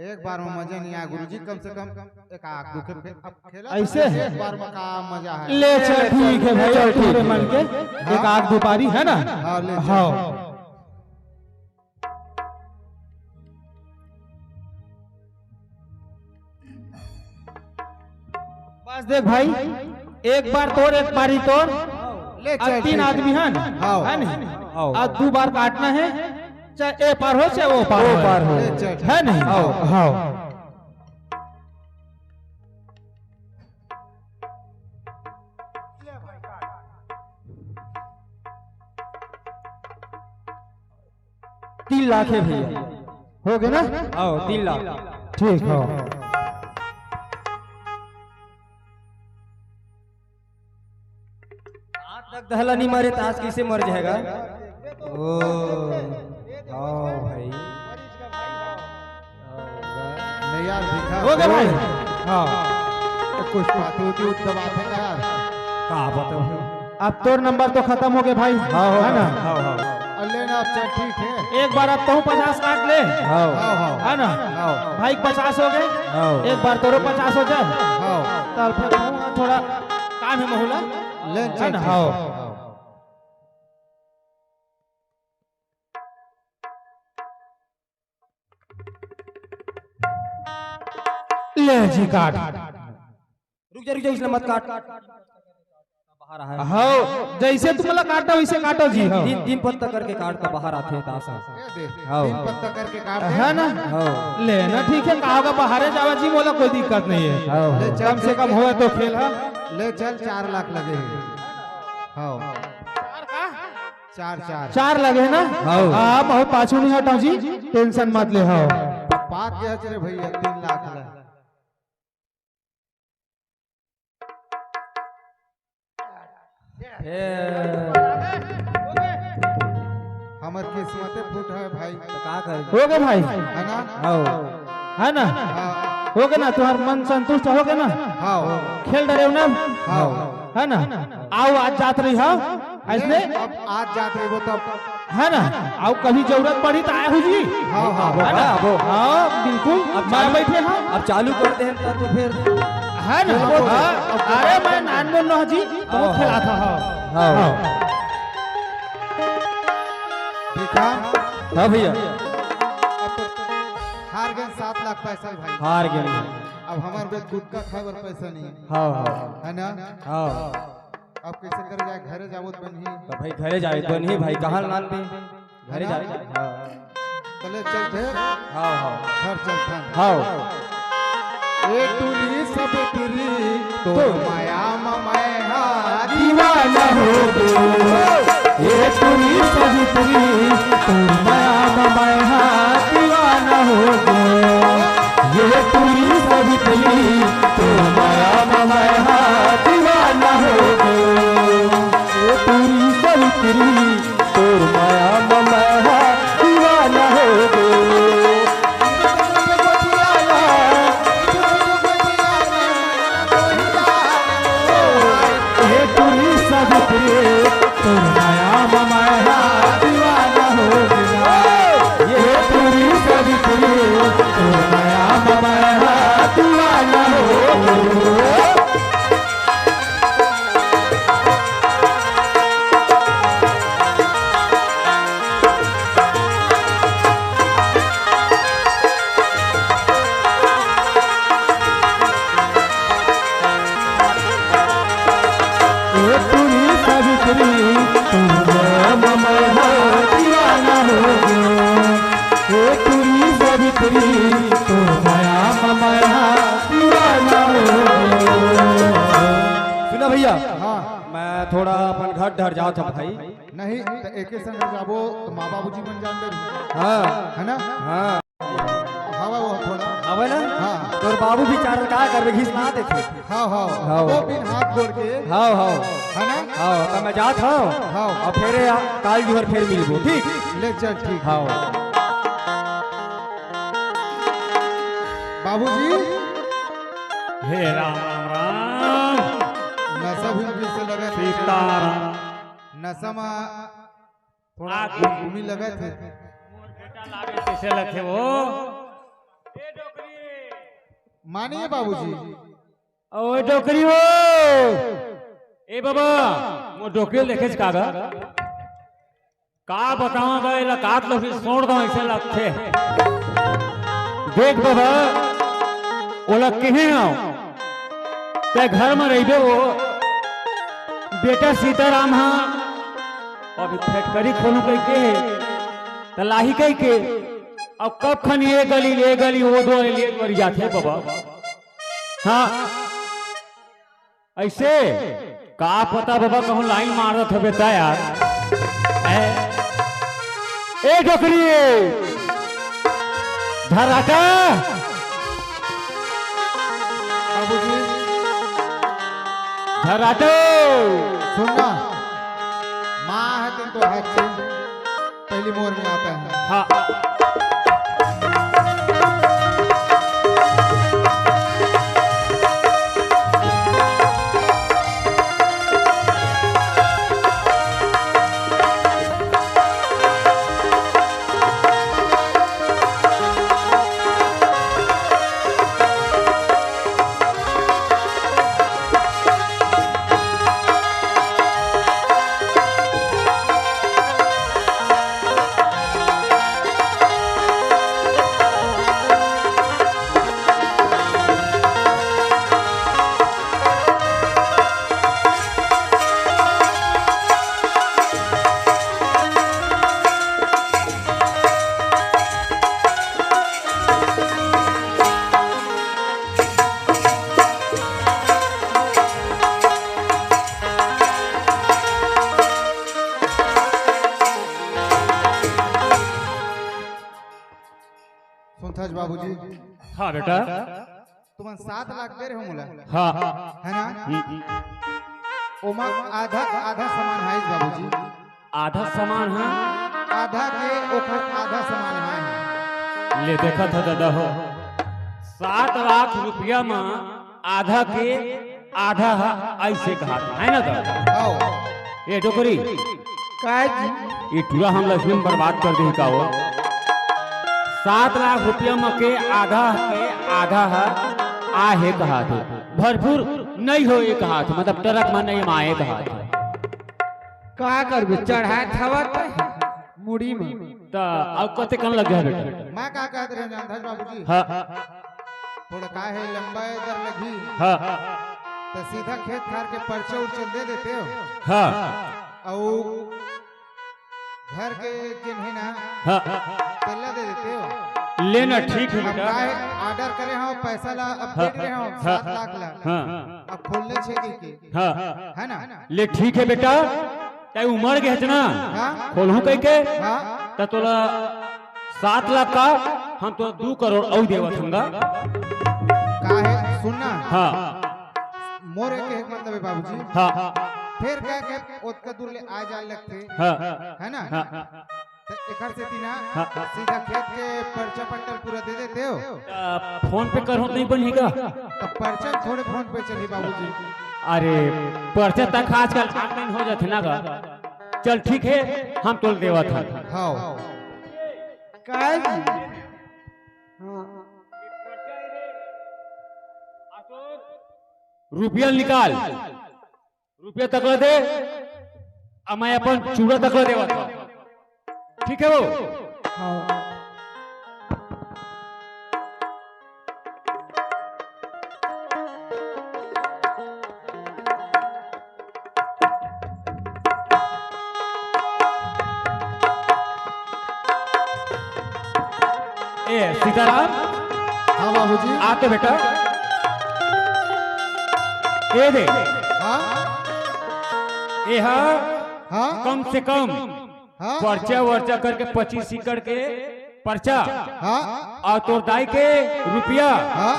एक बार में मजा नहीं आया गुरुजी, कम से कम एक आध दो खेल, अब खेला ऐसे? तो एक बार में का मजा है। ले चल, ठीक है भाई, चल, ठीक पूरे है। मन के एक हाँ। आध दो पारी है ना? हाँ, ले चल। हाँ। बस देख भाई, एक बार तोर, एक बारी तोर। ले अब चल, तीन ठीक है। आदमी है ना? हाँ। है नहीं? हाँ। अब दो बार काटना है, चाहे ए पार हो, चाहे ओ पार ओ हो। पार हो। ले चल। है नहीं? हाँ। हाँ। तीन लाख है भैया। हो गए ना? आओ, तीन लाख। ठीक हो। आज तक दहला नहीं मारे, तो आज कैसे मर जाएगा? ओ, आओ भाई। नहीं यार, भीखा। हो गया भाई। हाँ। तो कुछ बात होती उठ दबाते ना यार। का बताऊँ? अब तोर नंबर तो खत्म हो गए भाई, हाँ, हाँ, है ना? हाँ, हाँ। अब लेना, अच्छा, ठीक है। एक बार अब तू पचास काट ले। हाँ। हाँ, हाँ। है ना? हाँ। भाई पचास हो गए। हाँ। एक बार तोरो पचास हो जाए। हाँ। तब फिर थोड़ा काम है महुला। ले, है चल, ना? ठीक हाँ। है। हाँ। ले जी काट। रुक जा, रुक जा, इसने मत काट। बाहर आ है। हाँ, जैसे तुम ला काटा वैसे काटो जी, हाँ। तीन, तीन पत्ता करके काट तो बाहर आते हैं तासा। ये दे, हाँ। तीन पत्ता करके काट दे। है ना? हाँ। ले ना, ठीक है, कहा होगा बाहर जावा जी, मोला कोई दिक्कत नहीं है। हाँ। ले चल, कम से कम होए तो खेल, हाँ। ले चल, चार लाख लगे हैं। हाँ। चार का? चार, चार। चार लगे है ना? हाँ। हाँ, बहुत पाछू नहीं हटाओ जी, tension मत ले, हाँ। पात गया रे भैया, तीन लाख ला। ए। हमर किस्मते फूट है भाई। तो का करे? हो गए भाई। है ना? हाँ। है ना? हाँ। हो गए ना? तुम्हार मन संतुष्ट हो गए ना? हाँ। खेल डरे हो ना? हाँ। है ना? आओ आज जात रही हो। ऐसने? अब आज जात रही वो तब। है ना? अउ कभी जरूरत पड़ी त आए हो जी। हाँ, हाँ, है ना? हाँ, हाँ। हाँ, बिल्कुल। अब मैं चालू, बैठे हाँ। अब चालू करते हैं तब तो फिर। है ना? हाँ, हाँ। अरे मैं नान बोल रहा जी, बहुत हाँ, खेला हाँ। था, हाँ। हाँ। हाँ। देखा? हाँ भैया। अब तो हार गए सात लाख पैसा भाई। हार गए। अब हमारे पास गुटखा खाए बर पैसा नहीं। हाँ, हाँ। है ना? हाँ। अब कैसे करे जाए, घरे जाबो त बनही। तो भाई घरे जाए त बनही भाई, कहाँ लान दे? घरे जाए। हाँ। चले चलते। हाँ, हाँ। घर चलते हैं। हाँ। ए टूरी सब टूरी, तो माया म मैं हा दीवाना हो गो। ए टूरी सब टूरी, तो माया म मैं हा दीवाना हो गो। ए टूरी सब टूरी, तो माया म मैं हा दीवाना हो गो। ए टूरी सब टूरी, तोर माया म मैं हा दीवाना हो गे। हे टूरी सावित्री, तोर माया म मैं हा दीवाना हो गे। हे टूरी सावित्री, तोर माया म मैं हा दीवाना हो गे। डर जात ह भाई। नहीं, त एके संग जाबो, त माँ बाबूजी मन जान डरही। हाँ। है ना? हाँ। हवा वो थोड़ा। हवे ना? हाँ। तोर बाबू भी चार का करबे, घिस ना देखे। हाँ, हाँ। हाँ। वो बिन हाथ गोड़ के। हाँ, हाँ। है ना? हाँ, त मैं जात हूँ। हाँ। अउ फेर आ, काल जुहर फेर मिलबो, ठीक? ले चल, ठीक। हाँ। बाबूजी। हे राम, राम, राम। नशा भी पीसे लगा थे। सीताराम। नशा मा थोड़ा आ, घूमी लगा थे। मोर बेटा लागे कइसे लगथे वो? मानिए बाबूजी। ओए डोकरी हो। ए बाबा, मोर डोकरी ल देखेच का गा? का बतावं गा, एला काट लो फिर छोड़ दो, अइसे लगथे। देख बाबा, ओला केहे हंव, तैं घर म रहिबे वो, बेटा सीताराम ह, अभी फैक्ट्री खोलूं कहिके, त लाही कहिके, अब कब खन ये गली, ये गली, वो दो ले मर जाथे बाबा। हाँ। अइसे? का पता बाबा, कहूँ लाइन मारत हवे त यार। ए, ए डोकरी, धर्राटा। बाबूजी। धर्राटो। सुन ना, माँ हे तेन तो हर चीज। पहली मोर में आता है। हाँ। सुनथस बाबूजी? हाँ बेटा। तुमन सात लाख दे रहे हो मोला। हाँ। है ना? हम्म। ओमा आधा, आधा समान है बाबूजी। आधा समान है? आधा के ओखर आधा समान है। ले देखत ह दादा हो, सात लाख रुपया म आधा के आधा ह, अइसे कहात हे ना दादा? आओ। ए डोकरी, काय जी? ये टूरा हम लक्ष्मी में बर्बाद कर दे का वो? सात लाख रुपया म के आधा के आधा ह, आ हे कहात हे, भरपूर नहीं हो ये कहात हे, मतलब ट्रक म नहीं माए कहात हे। का करबे, चढ़ाए थवत मुड़ी में। त अउ कतेकन लग गे बेटा? मैं का कहत रहे जानथस बाबूजी? हाँ। थोड़ा का हे, लंबा दर लगही। हाँ। त सीधा खेत खार के पर्चा उर्चा दे देते हो। हाँ। अउ घर के जेन हे ना, हाँ। तेला दे देते हो। ले ना, ठीक हे अब बेटा। का हे, order करे हो, पैसा ला अब हाँ, दे रहे हो, हाँ, सात लाख ला। हाँ। अब खोलने छे के। हाँ। है ना? ले ठीक हे बेटा, तैं उमड़ गे हस ना, हाँ। खोलहूं कहिके, हाँ। त तोला सात लाख का हम तो दू करोड़ अउ देवत हंगा। का हे, सुन ना। हाँ। मोर एक, एक मतलब हे बाबूजी। हाँ। फेर का के ओतका दूर ले आ जाए लगथे। हाँ। है ना? हाँ। त एकर सेती ना, हाँ। सीधा खेत के पर्चा पट्टा पूरा दे देते हो। त फोन पे करहूं त नहीं बनही का? त पर्चा थोड़े फोन पे चलही बाबूजी। अरे, पर्चा तक आजकल online हो जाथे ना गा। चल ठीक हे, हम तोल देवत हन। हाँ। काय जी? हाँ। रुपया निकाल। रुपया तकला दे, अउ मैं अपन चूड़ा तकला देवत हंव। ठीक हे वो? हाँ। ए, सीताराम। हाँ बाबूजी। आ तो बेटा। ए दे। हाँ? ए हा। हाँ। कम से कम हाँ। पर्चा वर्चा करके पच्चीस एकड़ के पर्चा हाँ। और तोर दाई के रुपया हाँ।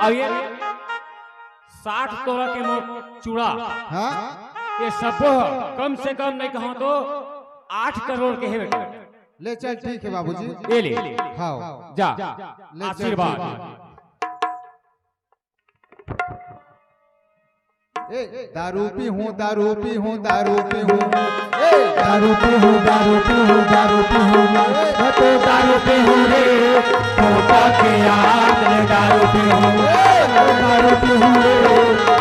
और ये साठ तोला के मोर चूड़ा हाँ। ये सब कम से कम नहीं कहो तो आठ करोड़ के है बेटा। ले चल, ठीक है बाबूजी। ये ले। हाँ। जा। ले चल, आशीर्वाद। ठीक है। ए, दारू पीहूँ, दारू पीहूँ, दारू पीहूँ। ए, दारू पीहूँ, दारू पीहूँ, दारू पीहूँ। मैं तो दारू पीहूँ रे, पोता के याद में दारू पीहूँ। ए, दारू पीहूँ रे,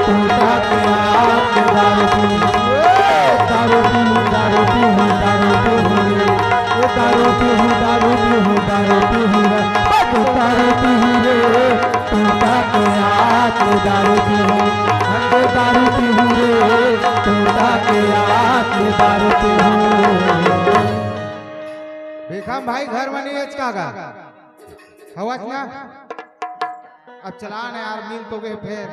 पोता के याद में दारू पीहूँ। ए, दारू पीहूँ, दारू पीहूँ, दारू पीहूँ रे। ए, दारू पीहूँ, दारू पीहूँ, दारू पीहूँ रे। मैं तो दारू पीहूँ रे। तोता के आँख में दारू पीहूँ, हम तो दारू पीहूँ रे, तोता के आँख में दारू पीहूँ। भिखम भाई घर में नहीं है का गा? हवस ना? अब चला ना यार, मिल तो गए फिर।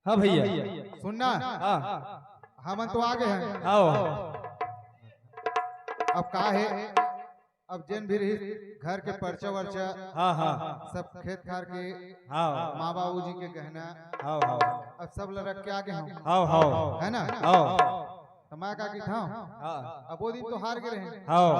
हाँ भैया। सुनना, हाँ। हमन तो आ गए हैं। आओ। अब का है, अब जेन भी रही घर के पर्चा वर्चा, हाँ, हाँ। सब खेत खार के, हाँ। माँ बाबू जी के गहना, हाँ, हाँ। अब सब ल रख के आ गए हम। हाँ, हाँ। है ना? हाँ। तो मैं का किथा हूँ? हाँ। अब वो दिन तो हार गए रहे। हाँ।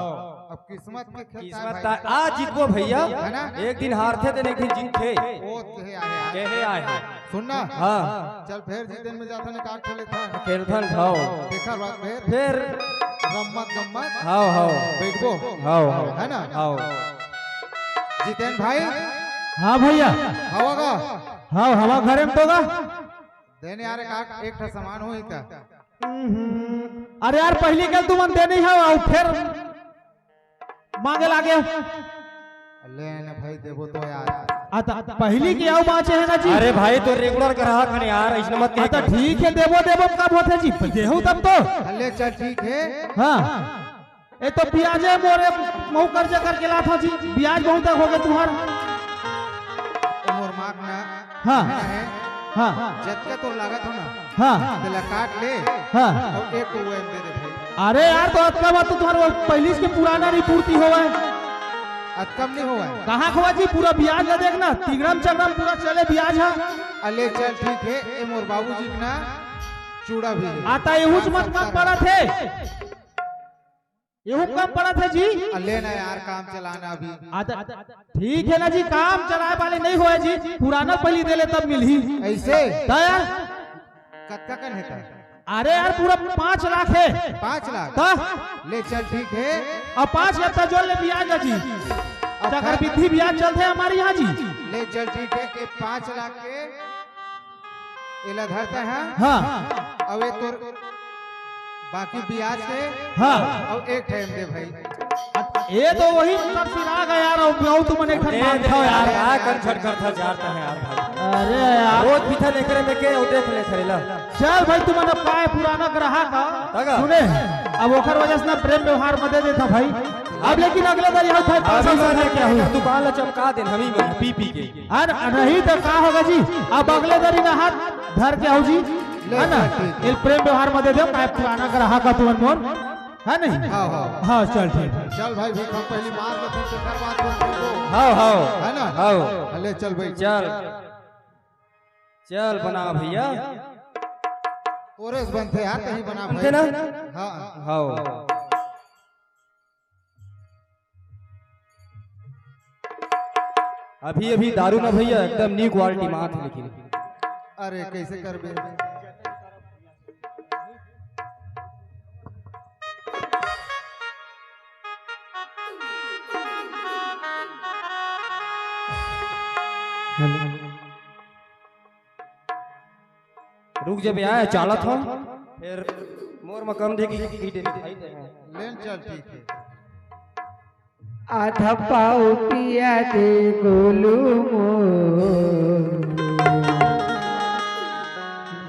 अब किस्मत के खेल किस्मत का आज जीतबो भैया। है ना? एक दिन हारथे, तो एक दिन जीतथे। वो कहे आए हैं। कहे आए हैं। सुनना। हाँ। चल, फिर जीतन में जाथन, का खेले था? खेलथन, हाँ। देखा बात फिर। फिर। गम्मत, गम्मत। हाँ, हाँ। बैठबो। हाँ, हाँ। है ना? हाँ। जितेन भाई। हाँ भैया। हवा का? हाँ, हवा घरे में तो गा। देने यार, एक, एक ठा सामान होई था। अरे यार, पहली कल तुमन देनी है और फिर मांगे लागे। ले ना भाई, देबो तो यार। आ, त पहली के आऊ बाँचे है ना जी। अरे भाई, तो रेगुलर ग्राहक हन यार, अइसने मत कहे। आ, त ठीक है, देबो, देबो, कब होथे जी? देहू तब तो। ले चल, ठीक है। हाँ। ए तो ब्याजे मोरे महू कर्जा करके लाथा जी, ब्याज बहुत हो गए तुम्हार। ए मोर माँ के ना हाँ। है। हाँ। जतका तोर लागत हो ना, हाँ। तेला काट ले। हाँ। और एक को वो दे दे भाई। अरे यार, तो अतका बात तो तुम्हारे वो पहली के पुराना नहीं पूर्ति होवे। अतकम नहीं होवे। कहाँ खोवा जी, पूरा ब्याज ला देख ना, तिगड़म चगड़म पूरा चले ब्याज है। अले चल, ठीक है, ए मोर बाबूजी के ना चूड़ा भी है। आता एहूच मत, मत पड़ा थे। एहू कम पड़त हे जी। आ, ले ना यार, काम चलाना अभी। आ, त, ठीक है ना जी, काम चलाए वाले नहीं होए जी, पुराना पहली दे ले तब मिलही। ऐसे? त यार। कतका कन हे त? अरे यार, पूरा पाँच लाख है। पाँच लाख? त? ले चल, ठीक है। अब पाँच लाख का जोड़ ले ब्याज ना जी। अब चक्रवृद्धि ब्याज चलते हैं हमारे यहाँ जी। ले चल, ठीक है, ये पाँच लाख के एला धरता है। हाँ। अब ये तोर बाकी ब्याज के हाँ। और एक टाइम दे भाई। ये तो वही मतलब सिरा गया यार, और गाँव तुमन एक ठन दे, मांगता दे हो यार। यार, का कंजर करता जाता है यार भाई। अरे यार। रोज पीछा लेकर में के और देख ले थैला। चल भाई, तुमन अब काय पुराना ग्राहक हो। तगा। सुने, अब ओकर वजह से ना प्रेम व्यवहार में दे देता भाई। अब लेकिन अगले बार यहाँ उठाए अभी पैसा सारे क्या हो? दुकान ला चमका दे, हम ही में पी पी के। अरे नहीं तो का होगा जी, अब अगले दरी ना हाथ धर के आओ जी, है ना? ठीक है। इल प्रेम व्यवहार में दे दो, काय पुराना ग्राहक का तुमन मोर, है नहीं? हाँ, हाँ। हाँ, चल ठीक है। चल भाई, भीख हम पहली मार लेते हैं, तेकर बाद तुम बोलो। हाँ, हाँ। है ना? हाँ। ले चल भाई। चल। चल बना भैया। तोरे से बनते यार, कहीं बना भाई। बनते ना? हाँ। हाँ। अभी अभी दारू ना भैया, एकदम न्यू क्वालिटी मात है लेकिन। अरे कैसे करबे? रुक जब आए चालत हो, फिर मोर मकम दे की, की दे दिखाई दे। लेन चल, ठीक है। आधा पाव पिया दे गोलू मोर,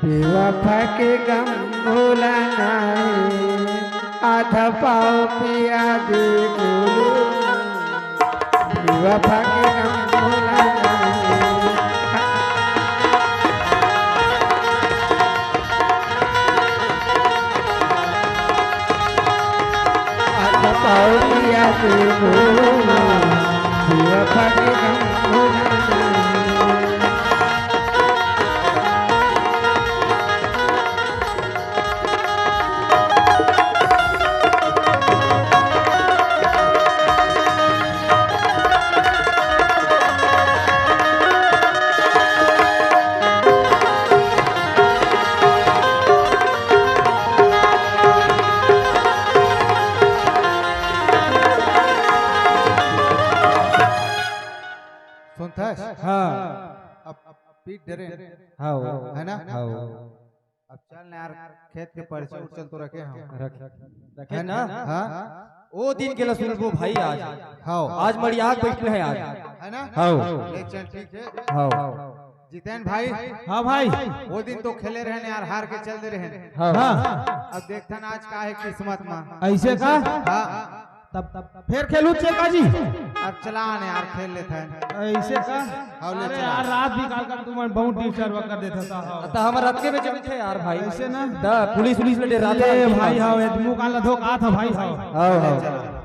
बेवफा के गम भोला नाए। आधा पाव पिया दे गोलू मोर। वफा के नाम भुला नहीं। आज पाउलिया के भूला, वफा के नाम भुला नहीं। सुनथस? हाँ। अब, अब पीट डरे। हाँ। है ना? हाँ। अब चल ना यार, खेत के परिचय उर्चल तो रखे हम। रख, रखे है ना? ना? हाँ? ओ दिन के ला सुनबो भाई आज। हाँ। आज मड़ियाक बैठना है आज। है ना? हाँ। ले चल, ठीक है। हाँ। जितेन भाई। हाँ भाई। वो दिन तो खेले रहे यार, हार के चल दे रहे। हाँ। हाँ। अब देखथन आज का है किस्मत में। ऐसे का? हाँ। तब, तब, तब फेर खेलू चेका जी। अब चला ने यार, खेल लेथन। ऐसे का? हाँ, ले अरे चला। यार, रात बिकाल कर तुमन बहुत disturb कर देथस। त हमर रतके में जमथे यार भाई। ऐसे ना? त पुलिस उलिस ले डराथे ले यार। भाई, हाँ, ये मुंह काला धोखा था भाई, हाँ। हाँ, हाँ।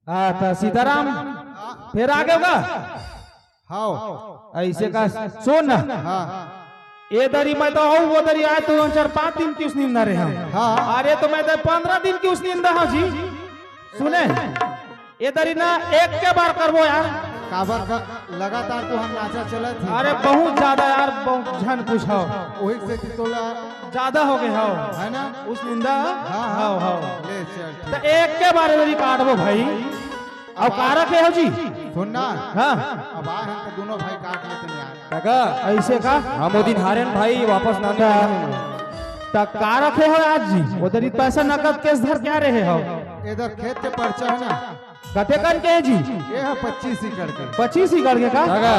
हाँ, त सीताराम, फेर आ गे गा? हाँ। ऐसे का, सुन ना। हाँ। ए दरी मैं तो हूँ, वो दरी आए तो चार पाँच दिन के उसनिंदा रहे हम। हाँ। अरे तो मैं तो पंद्रह दिन के उसनिंदा हूँ जी। सुने, ए दरी ना एक के बार करबो यार। काबर का लगातार तो हम नाचा चलत ही। अरे बहुत ज्यादा यार, बहुत झन पूछो। वही से कि तोला ज्यादा हो गए हो। है ना? उसनिंदा? हाँ, हाँ। हो, हो। ले चल, ठीक। त एक के बार ए दरी काटबो भाई। अब का रखे हो जी? सुन ना। हाँ। अब आ हम तो दोनों भाई काट लेते हैं यार। काका, ऐसे का? हम ओ दिन हारेन भाई, वापस ना त, आए। त का रखे हो आज जी? ओ दरी पैसा नकद cash धर के आ रहे हो? इधर खेत के पर्चा है ना। कतेकन के है जी? ये है पच्चीस एकड़ के। पच्चीस एकड़ के का? काका।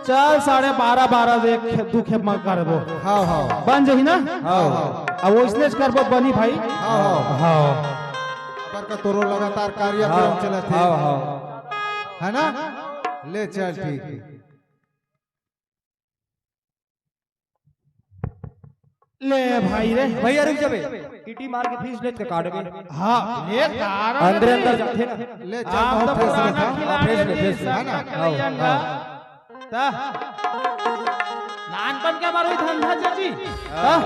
चल, साढ़े बारह, बारह दे खे-, दू खेप में करबो। हाँ, हाँ। बन जही ना? हाँ, हाँ। अब वइसने च करबो, बनी भाई। हाँ, हाँ। हाँ। काबर का तोरो लगातार कार्यक्रम हाँ, चलत हे। हाँ, हाँ। है ना? ले चल, ठीक हे। ले भाई रे। भैया रुक जा बे। टीटी मार के फीस ले तो काट के। हाँ, ले काट अंदर, अंदर जाथे ना। ले चल, आप बहुत तो fresh पुराना रहता। खिलाड़ी हाँ, fresh, अभी fresh। है ना? हाँ, हाँ। त नानपन के हमार वही धंधा चाची। हाँ।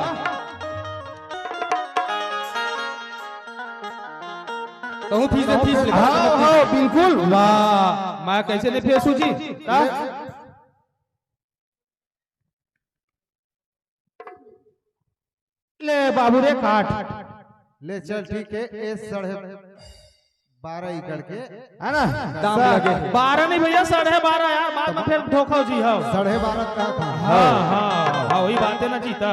कहूँ फीस दे, फीस ले। हाँ, हाँ, बिल्कुल। वाह, मैं कैसे नहीं फेंकू जी? हाँ? ले बाबू रे काट। ले चल, ठीक हे, ए साढ़े बारह एकड़ के। है ना? दाम सा-, लगे हे। बारह नहीं भैया, साढ़े बारह यार, बाद में फिर धोखा जी हो। साढ़े बारह का था। हाँ, हाँ, हाँ, वही बात हे ना जीता।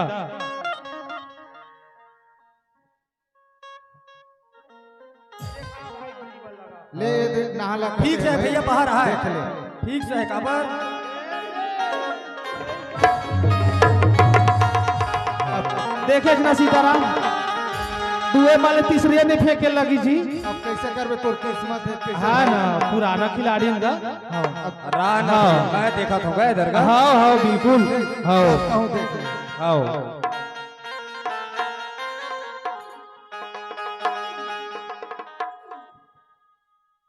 ले, ये दे, नहा ला के ठीक हे दे, भैया, बाहर आए। देख ले। ठीक हे, काबर? देखे ना सीताराम, दुए माले तीसरे ने फेंके लगी जी। अब कैसे करबे, तोर किस्मत हे, कैसे हाँ करबे? ना, पुराना खिलाड़ी हूँ ना। हाँ। अब राह ना, हाँ। मैं देखा था इधर का। हाँ, हाँ, बिल्कुल। हाँ। कहूँ देख ले। हाँ।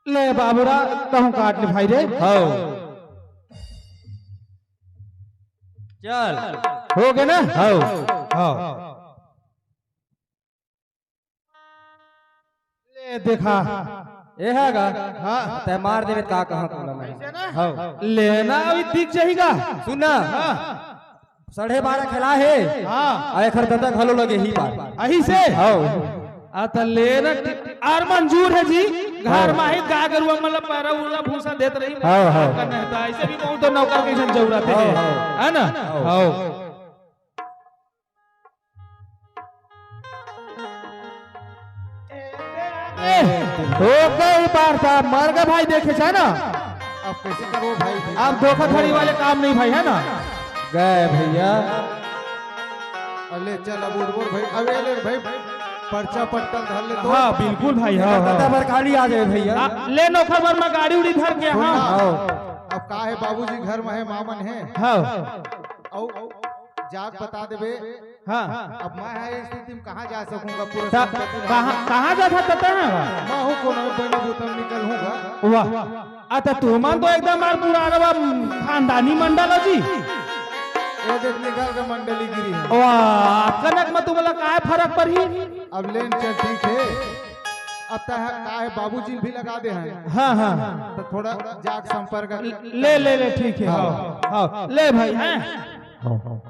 ले बाबूरा, तहूँ काट ले भाई रे। हाँ। चल। हो गे ना? हाँ। हाँ। ले देखा। ए हा गा? हाँ। तैं मार देबे का कहाँ तोला मैं? हाँ। लेना अभी दिख जाही गा। सुन ना। हाँ। साढ़े बारह खेला हे। हाँ। आ एखर ददा घलो लगे ही बार। अही से? हाँ। आ, त लेना टी-, आर मंजूर हे जी। घर हाँ। माही गाय गरुवा मन ल पैरा उरा भूसा देत रही। हाँ, हाँ। का नहीं, त ऐसे भी बहुत तो नौकर कइसन जरूरत हे। हाँ, हाँ। है ना? हाँ। हाँ। ए, हो गई बार साहब, मर गए भाई, देखे छे ना? अब कैसे करबो भाई? अब धोखाधड़ी वाले काम नहीं भाई, है ना? गए भैया। अले चल अब उठबो भाई, अब ए ले भाई, पर्चा पट्टल धर ले तो। हाँ, बिल्कुल भाई, हाँ, हाँ। दादा बर गाड़ी आ जाए भैया। आ, ले नौकर बर मैं गाड़ी उड़ी धर के, हाँ। हाँ। अब का हे, बाबूजी घर में हे, माँ मन हे। हाँ। अउ जाके बता देबे। हाँ। अब मैं हा ये स्थिति में कहाँ जा सकूंगा? पूरा त-, संपत्ति कहाँ, भाग कहाँ जात हस त तैं हा? मैं हूँ कोनो बने बुता में निकल हूँगा। वाह। आ, त तुमन तो एकदम यार पुराना बा, खानदानी मंडल हो जी। ये देख निकल के मंडली गिरी है। वाह, कनक में तुमला काय फरक पड़ही? अब लेन चल ठीक है। अब तैं हा का हे, बाबूजी भी लगा दे हैं। हाँ, हाँ। तो थोड़ा जाके संपर्क ले, ले, ले, ठीक है। हाँ। हाँ, हाँ। ले भाई, हैं? हाँ, हाँ।